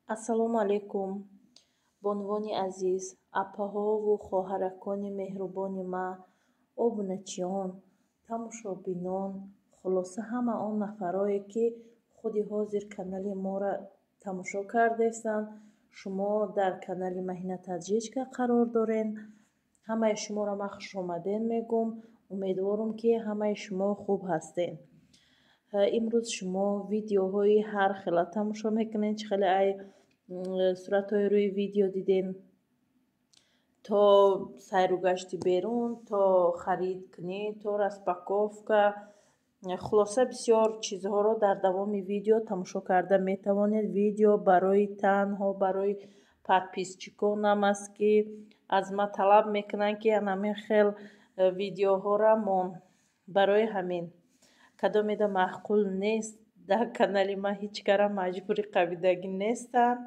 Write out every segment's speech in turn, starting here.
Ассалому алайкум, бонувони азиз, апаҳову хоҳаракони меҳрубони ман, обуначиён, тамошобинон, хулоса, ҳама он нафарое, ки худи ҳозир канали моро тамошо кардаистанд. Шумо дар канали Маҳина Таджичка қарор доред. Ҳамаи шуморо ман хушомадед мегӯм. Умедворам, ки ҳамаи шумо хуб ҳастед. Имрӯз шумо видеоҳои ҳар хела тамошо мекунед, чӣ хеле ай суратҳои рӯи видео дидем, то сайру гашти берун, то харид кунӣ, то распаковка, хулоса, бисёр чизҳоро дар давоми видео тамошо карда метавонед. Видео барои танҳо барои подписчиконам аст, ки аз ман талаб мекунанд, ки анамин хел видеоҳоро мон. Барои ҳамин, кадомеда маъқул нест, дар канали ман ҳеҷ кара маҷбури қабидагӣ нестанд.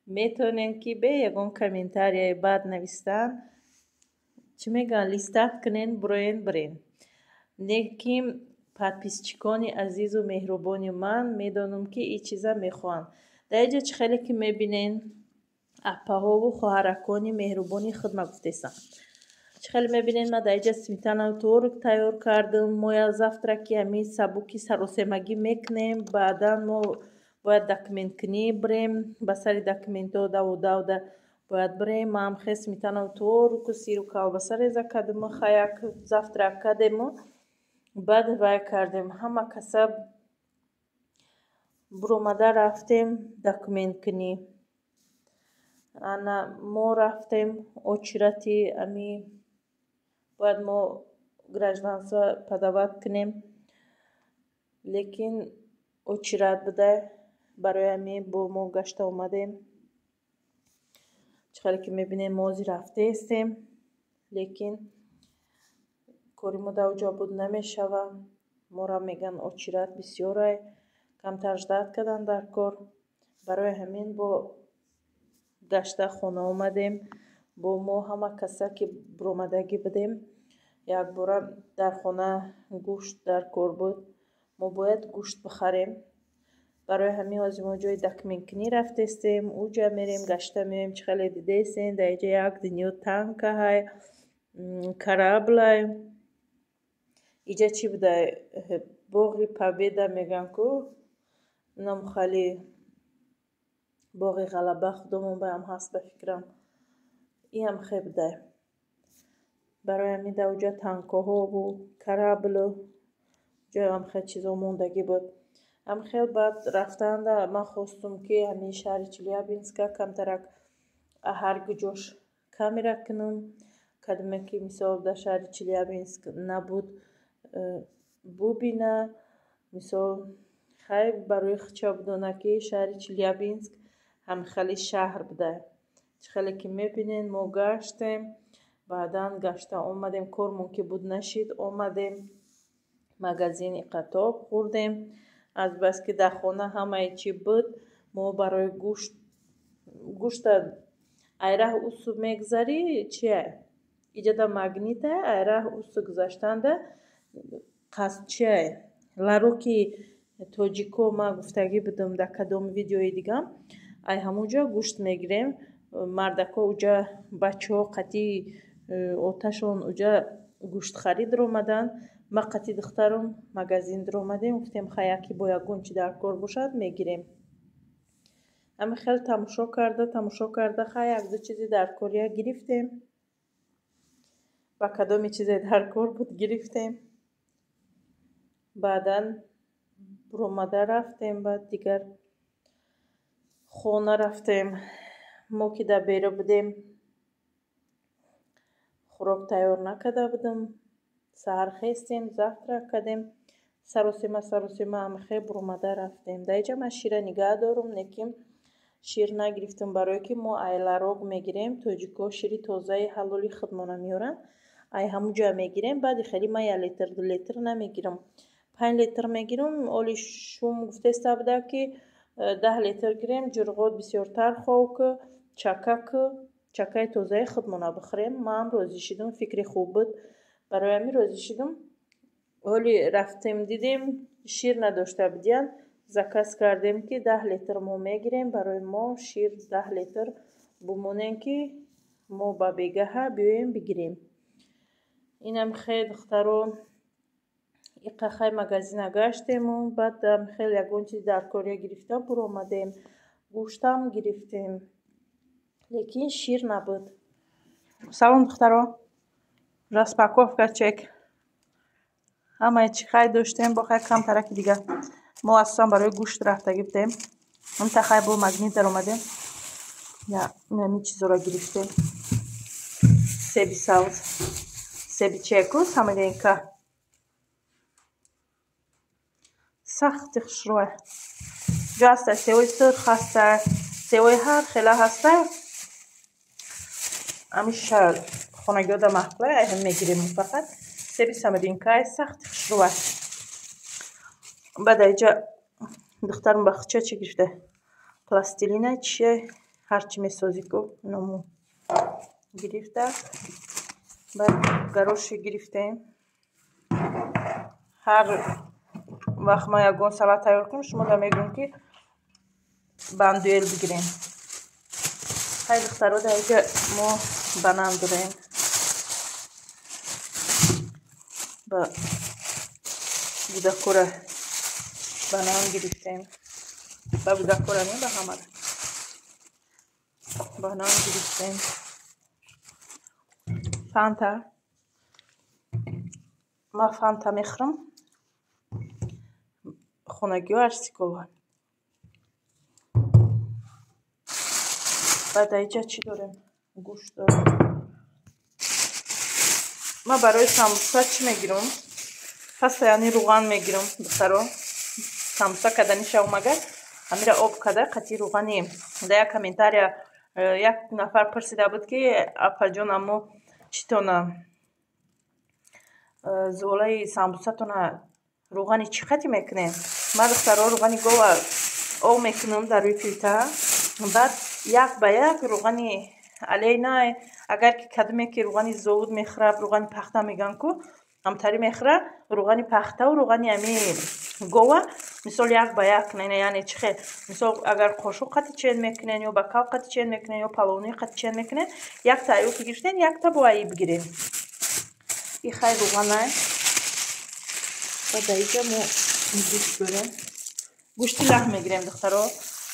Метавонед, ки бе ягон комментарияи бад навистан, чӣ мегӯянд, листать кунен, буроен, бирен. Лекин подписчикони азизу меҳрубони ман, медонам, ки ин чиза мехоҳанд. Дар инҷа, чӣ хеле ки мебинен, апаҳову хоҳаракони меҳрубони худма гуфтесам, чӣ хеле мебинед, ман дар инҷа сметанану творог тайёр кардам. Мо як завтраки ҳамин сабуки саросемагӣ мекунем. Баъдан мо бояд документкунӣ бирем, ба сари документҳо даву давда бояд бирем. Маам хел сметанану творогу сиру колбаса реза кардиму, хаяк завтрак кардему, баъд вай кардем, ҳама каса буромада рафтем документкунӣ. Ана мо рафтем, очереди ами бояд мо гражданство подавать кунем, лекин очередь буда. Барои ҳамин бо мо гашта омадем. Чӣ хеле ки мебинем, мо ҳозир рафтаистем, лекин кори мо дар оҷо буд намешавад. Моро мегӯянд, очередь бисёрай, камтар ждать кардан дар кор. Барои ҳамин бо гашта хона омадем. Бо мо ҳама каса, ки буромадагӣ будем, якбора дар хона гӯшт дар кор буд, мо бояд гӯшт бихарем. Барои ҳамин ҳозир мо ҷои документкунӣ рафтаистем, уҷа мерем, гашта меоем. Чӣ хеле дидаистем, дар инҷа як дунё танкаҳай, кораблай. Иҷа чӣ буда? Боғи Победа мегӯянд ку, намхали боғи Ғалаба худомон баям ҳаст, ба фикрам, иам хе буда. Барои ҳамин дар оҷа танкоҳову кораблу ҷоям хел чизо мондагӣ буд. Ҳамхел баъд рафтанда ман хостум, ки ҳамин шаҳри Челябинска камтарак ҳар куҷош камера кунам. Кадоме ки, мисол, дар шаҳри Челябинск набуд, бубина, мисол, хай, барои худша бидона, ки шаҳри Челябинск ҳамхели шаҳр буда. Чӣ хеле ки мебинед, мо гаштем, баъдан гашта омадем, кормон ки буд нашид, омадем магазини қатоб хӯрдем. Азбаски дар хона ҳамаи чӣ буд, мо барои гӯшт, гӯшта айраҳ усу мегзарӣ, чия, иҷада Магнита, айраҳ усу гузаштанда қасд чия, лароки тоҷико, ман гуфтагӣ будам дар кадом видеои дигам, ай ҳамонҷо гӯшт мегирем. Мардако уҷа бачаҳо қатъи оташон уҷа гӯштхарид омаданд. Ма қатъи духтарам магазин даромадем, гуфтем, хай, яке бо ягон чи дар кор бошад, мегирем. Ҳамин хел тамошо карда, тамошо карда, хай, якду чизи дар кория гирифтем. Ба кадоме чизе дар кор буд, гирифтем. Баъдан буромада рафтем, баъд дигар хона рафтем. Мо ки дар беро будем, хӯрок тайёр накарда будам. Саҳар хестем, завтрак кардем, саросема, саросема ҳамихел буромада рафтем. Дар инҷа ман шира нигаҳ дорум, лекин шир нагирифтам, барое ки мо ай ларок мегирем. Тоҷикҳо шири тозаи ҳалоли худмона меоранд, ай ҳамунҷоя мегирем. Баъди хеле ман 1 литр, 2 литр намегирам, 5 литр мегирам. Оли шум гуфтеста буда, ки 10 литр гирем, ҷурғот бисёртар хов ку, чака ку, чакаи тозаи худмона бихӯрем. Маам розӣ шудам, фикри хуб буд, барои ҳамин розӣ шудам. Ҳоли рафтем, дидем, шир надошта будиянд. Заказ кардем, ки 10 литр мо мегирем, барои мо шир 10 литр бумонем, ки мо ба бегаҳа биёем бигирем. Инам хел, духтаро, иқа хай магазина гаштему баъд хел ягон чиз дар кория гирифта буромадем. Гӯштам гирифтем, лекин шир набуд. Салом, духтаро! Распаковка чек. Ҳамаи чӣ хай доштем, бо хай камтараки дига. Мо асосан барои гӯшт рафтагӣ будем. Ҳамта хай бо Магнит даромадем, инами чизоро гирифтем: себи сабз, себи чеку самаренка, сахти хушрӯя ҷо ҳаста. Севои сурх ҳаста, севои ҳар хела ҳаста. Ҳамиша хонагиёда маъқула, ҳам мегирем. Фақат себи самаринкаи сахти хушрӯя. Баъд аиҷа духтарам ба хуча чӣ гирифта? Пластилина чие, ҳарчи месозӣ ку, иному гирифта. Баъд горошек гирифтем. Ҳар вақт ман ягон салат тайёр кунам, шумо да мегӯям, ки бандуэл бигирем. Хай, духтаро, дар иҷа мо банан дорем. Ба гудакора банан гирифтем, ба гудакора не, ба ҳамара банан гирифтем. Фанта, ман Фанта мехӯрам, хонагиҳо арсикова. Баъд аиҷа чӣ дорем? Гӯшт дорем. Ман барои самбуса чӣ мегирам? Паста, яъне рӯған мегирам, духтаро. Самбуса кардани шавам, агар ҳамира об карда қатъи рӯғани. Дар як комментария як нафар пурсида буд, ки апаҷон, амо читона зуолаи самбусатона рӯғани чӣ қатӣ мекунем? Ман, духтаро, рӯғани гова об мекунам дар рӯи плита, баъд як ба як рӯғани алейна. Агар ки кадоме ки рӯғани зовуд мехӯрад, рӯғани пахта мегӯянд ку, ҳамтари мехӯрад, рӯғани пахтаву рӯғани ами гова мисол як ба як, яъне чӣ хел, мисол, агар қошуқ қати чен мекунен ё бокал қати чен мекунен ё паловни қати чен мекунен, якта аю гирифтен, якта бо аи бигирен. И хай рӯғанай. Баъд аиҷа мо гӯшт дорем. Гӯшти лаҳм мегирем, духтаро,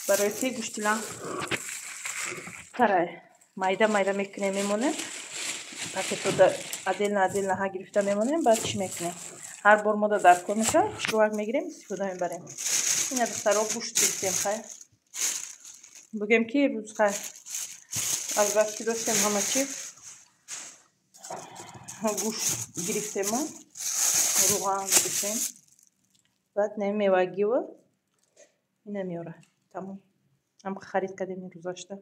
барои ки гӯшти лаҳм тарай майда майда мекунем, мемонем пакетода, отдельно отдельно ҳа гирифта мемонем. Баъд чӣ мекунем? Ҳар бор мода дар кор мешавад, хушрӯак мегирем, истифода мебарем. Ина, духтаро, гӯшт гирифтем. Хай, бигем, ки рӯз хай азбаски доштем ҳама чи, гӯшт гирифтему рӯған гирифтем. Баъд не мевагива ина меёра. Тамом, ҳам харид кардем рӯзашта.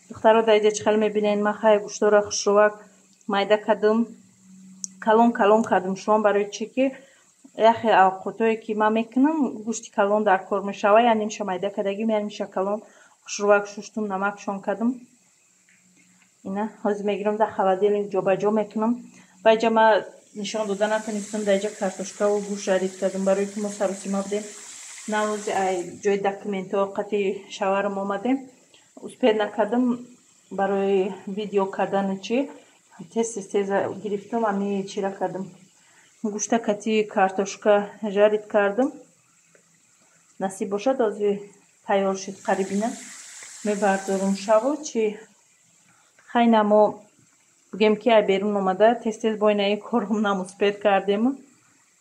Духтаро, дар иҷа чӣ хел мебинед, ман хай гӯштора хушрӯак майда кардам, калон калон кардам шумо. Барои чӣ ки яхе авқотое ки ман мекунам, гӯшти калон дар кор мешавад. Я нимша майда кардагим, я нимша калон. Хушрӯак шуштум, намакшон кардам. Ина ҳозир мегирам, дар холодильник ҷобаҷо мекунам. Ва иҷа ман нишон дода натонистам, дар иҷа картошкаву гӯшт жарить кардам, барои ки мо саросима будем. Навози ай ҷои документҳо қати шаварам омадем, успеть накардам барои видео кардани чӣ. Тез тез гирифтам, ами чира кардам, гӯшта кати картошка жарить кардам. Насиб бошад, ҳозир тайёр шуд, қарибина мебардорум шаву чи. Хайна мо бигем, ки ай берун омада, тез тез бо инаи кором нам успеть кардему.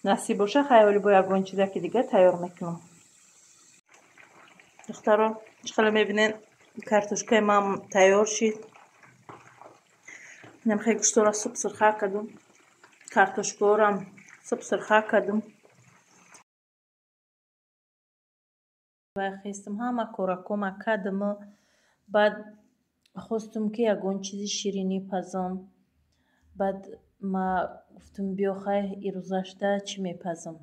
Насиб боша, хай ҳоли бо ягон чизаки дига тайёр мекунам. Духтаро, чӣ хеле мебинед, картошкаи ман тайёр шид. Инам хеле гӯштора суп сирха кардум, картошкаорам суп сирха кардум. Хестам, ҳама коракома кардаму баъд хостум, ки ягон чизи ширинӣ пазам. Баъд ма гуфтум, биё хай, ирӯзашта чӣ мепазам,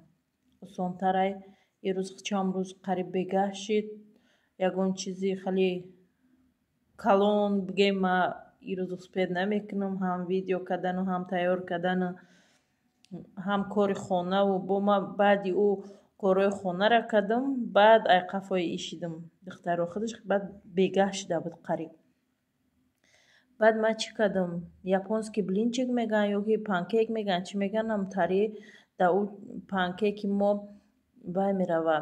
осонтарай. Ирӯз чанд рӯз қариб бегаҳ шид, ягон чизи хеле калон бигем ма ирӯз успеть намекунам, ҳам видео кардану, ҳам тайёр кардану, ҳам кори хонаву. Бо ма баъди ӯ Корҳои хонара кардам, баъд ай қафои ишидам. Духтаро, худаш баъд бегаҳ шида буд қариб. Баъд ман чӣ кардам? Японский блинчик мегӯянд ё ки панкейк мегӯянд, чӣ мегӯянд, намтари дар ӯ панкейки мо вай мерава.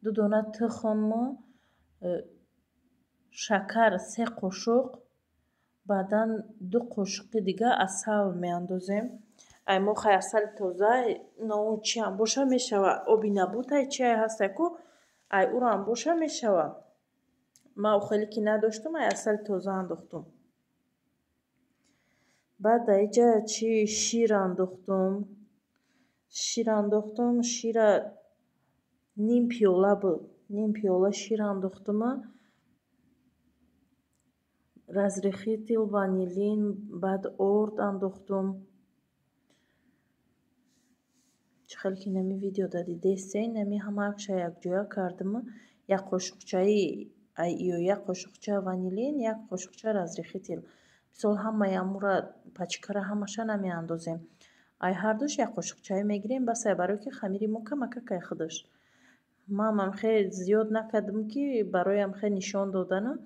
2 дона тухму шакар 3 қошуқ, баъдан 2 қошуқи дига асал меандозем. Ай мо хай асали тоза, но чиам боша мешава, оби набутай чиай ҳастай ку, ай ӯрам боша мешава. Ман хеле ки надоштум, ай асали тоза андохтум. Баъд дар иҷа чи шир андохтум. Шир андохтум, шира ним пиёла буд. Ним пиёла шир андохтума. Разрыхлитель, ванилин, баъд орд андохтум. Чӣ хеле ки нами видеода дидестен, нами ҳамаакша якҷоя кардам. Як қошуқчаи ай иё, як қошуқча ванилин, як қошуқча разрыхлитель. Мисол ҳамаи амура пачкара ҳамаша намеандозем. Ай ҳардуш як қошуқчаи мегирем, бас ай барое ки хамири мо камакакай худаш. Ман хеле зиёд накардам ки бароям хеле нишон доданам.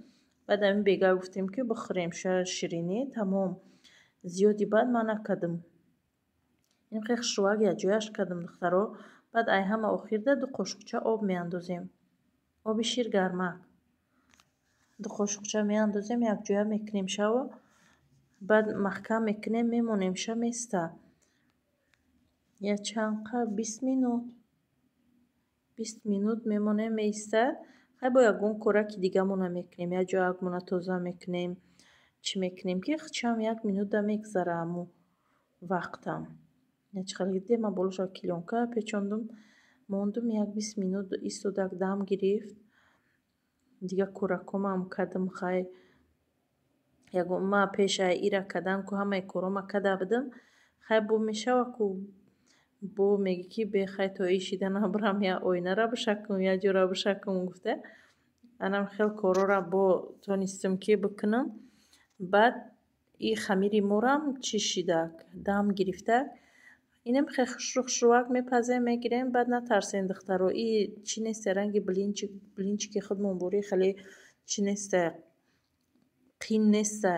Баъд ҳамин бегаҳ гуфтем ки бихӯрем ширинӣ, тамом. Зиёди баъд ман накардам. Ин хеле хушрӯак якҷояш кардам, духтаро. Баъд ай ҳама охирда 2 қошуқча об меандозем. Оби шир гармак. 2 қошуқча меандозем, якҷоя мекунем шаво. Баъд маҳкам мекунем, мемонем ша места. Я чанд қа 20 минут. 20 минут мемонем меистад. Хай бо ягон кораки дигамона мекунем, як ҷоякмона тоза мекунем, чӣ мекунем ки чам як минута мегзара аму вақтам. Чӣ хеле дидем, ман болоша клёнка печондум, мондум як 20 минут истодак дам гирифт. Дига коракомам кардам, хай ягон ма пеша ира кардам ку ҳамаи корома карда будам. Хай бо мешава ку бо мегӣ ки бехай то ишида набарам, я оинара бишакум, я ҷора бишакум гуфта. Анам хел корора бо тонистам ки бикунам. Баъд и хамири морам чӣ шидак, дам гирифтак. Инам хеле хушрӯ хушрӯак мепазем, мегирем, баъд натарсен, духтаро. И чӣ несте, ранги блинчик, блинчики худмон бурӣ хеле чӣ несте, қин несте,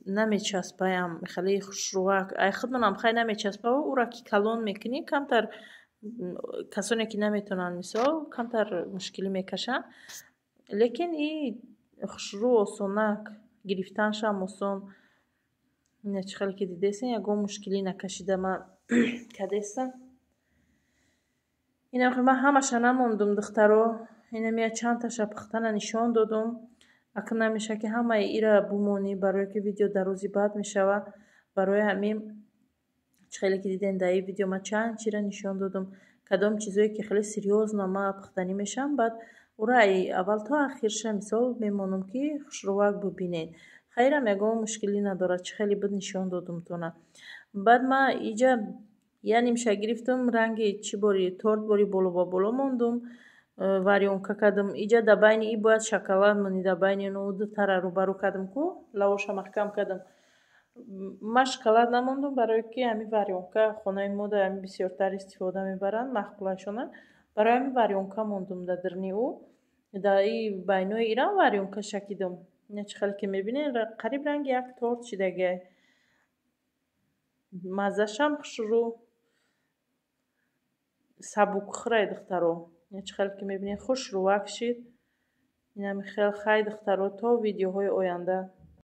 намечаспаям, хеле хушрӯак. Ай худмонам хай намечаспа, ӯра ки калон мекунӣ, камтар касоне ки наметавонанд, мисол, камтар мушкилӣ мекашанд. Лекин и хушрӯ осонак, гирифтаншам осон. Ина чӣ хеле ки дидесен, ягон мушкилӣ накашида ман кардестам. Инам ман ҳамаша намондум, духтаро. Инам я чандташа пухтана нишон додум. Акн намеша ки ҳамаи ира бумонӣ, барое ки видео дарози бад мешава. Барои ҳамин чӣ хеле ки диден дар ин видео ман чанд чира нишон додум. Кадом чизое ки хеле серьёзно ман пухтанӣ мешавам, баъд ура аввал то ахирша мисол мемонам ки хушрӯак бубинед. Хайрам ягон мушкилӣ надорад, чӣ хеле буд нишон додумтона. Баъд ман иҷа я нимша гирифтум, ранги чӣ бори торт бори боло ба боло мондум, варёнка кардам. Иҷа дар байни и бояд шоколад монӣ, дар байни ну дутара рӯбарӯ кардам ку, лавоша маҳкам кардам. Ман шоколад намондум, барое ки ҳамин варёнка хонаи мо дар ҳамин бисёртар истифода мебаранд, маъқулашона. Барои ҳамин варёнка мондум дар даруни ӯ. Дар и байнои ирам варёнка шакидум. Ина чӣ хеле ки мебинед, қариб ранги як торт шидагиай. Маззашам хушрӯ, сабукхӯрай, духтаро. Ина чӣ хеле ки мебинед, хушрӯак шид. Инами хел. Хай, духтаро, то видеоҳои оянда.